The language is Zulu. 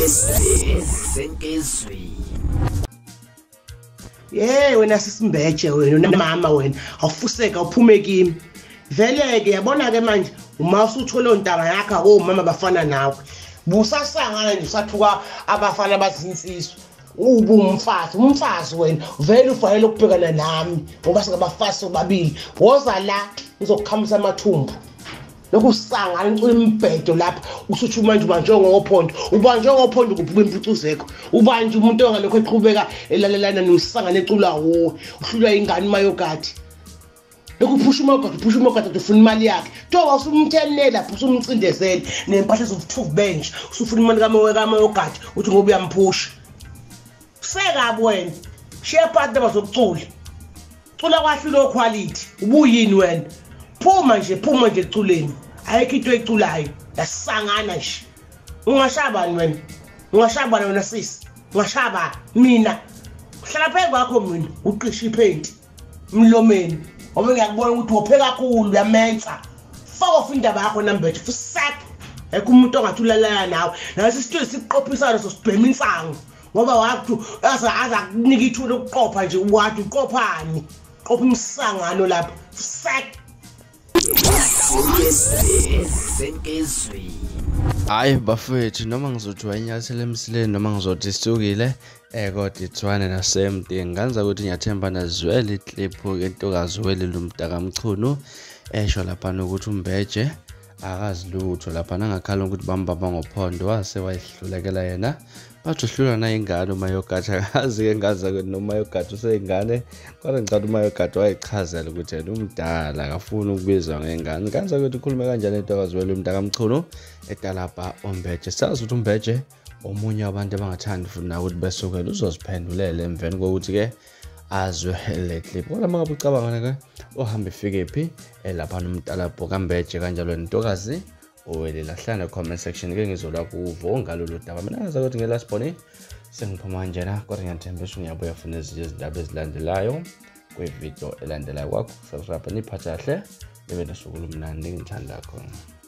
Senkizwi. Ye wena sisimbeje wena mama wena awufuseka uphume kimi. Vele ke yabona ke manje uma usuthole ontanga yakho akomama bafana nawe. Busasangana nje usathuka abafana bazinsizwa. Ubumfazi, umfazi wena vele ufanele ukubhekana nami ngoba singabafazi sobabili. Woza la ngizokukhamisa amathumbu. Lokhu sangana ucula imbhedo lapha usuthi manje ubanjwe ngophondo, ubanjwe ngophondo kuphuka impucuzeko. Ubanje umuntu ongalokho eqhubeka elalelana nosangana ecula wo, uhlulwa ingane mayogadi. Lokhu uphusha umayogadi, uphusha umayogadi ufuna imali yakhe. Thoka usumthenela lapho usumcindezele nempahla ezobuthuku benje, usufuna imali kamayogadi uthi ngoba uyamphusha. Sekabi wena, shiya phansi bazokucula. Cula kwahle lo quality, ubuyini wena? Phuma nje eculeni. Ayikho into eculayo, yasangana nje. Ungashabani wena? Ungashabani wena sisi? Ungashaba mina? Uhlala phezu kwakho mina, uqisha iphenti emlomeni. Ngoba ngiyakubona ukuthi wophe kakhulu uyamensa. Fuck off indaba yakho Nambethe, fusak. Ayikho umuntu ongathi ulalana nawe. Nasi isitulo siqophisana sosibhema insangu. Ngoba wathi aza kunika ithuba lokuqopha nje, wathi uqophani? Qopha umsangano lapha. Fusak. Senkizwi. Hayi bafethu, noma ngizothi wayenyathela emsileni noma ngizothi isukile kodwa ithwane na same thing. Nganza ukuthi ngiyathemba nazwele iclip ke ntokazi welile umntakaMchunu esho lapha ukuthi uMbeje akazi lutho lapha nangakhala ukuthi bambamba ngophondo wase wayihlulekela yena. Bathi uhlulwa nayingane uMayogathi, akazi ke ngaza ukuthi noma uMayogathi useyingane, kodwa ngicela uMayogathi wayichazela ukuthi yena umdala akafuni ukubizwa ngengane. Nganza ukuthi ukhulume kanjani intokazi wele umntakaMchunu etalapha uMbeje. Sazi ukuthi uMbeje omunye wabantu abangathandi futhi nawe ukuthi besukele uzoziphendulela emveni kokuthi ke azwe le clip. Kodwa mangabe ucabanga ke ohamba ifike phi lapha nomtalabho kaMbeje kanjalo nentokazi owelela, hlala comment section ke ngizolwa kuvo ngalolu daba. Mina ngaza ukuthi ngelast boni sengiphuma kanjena, kodwa ngiyathembisa ngiyabuya funa ezinye izindaba ezilandelayo kwivideo elandelayo. Kwakho subscribe niphathe kahle, nibe nosuku olumnandi, ngithanda khona.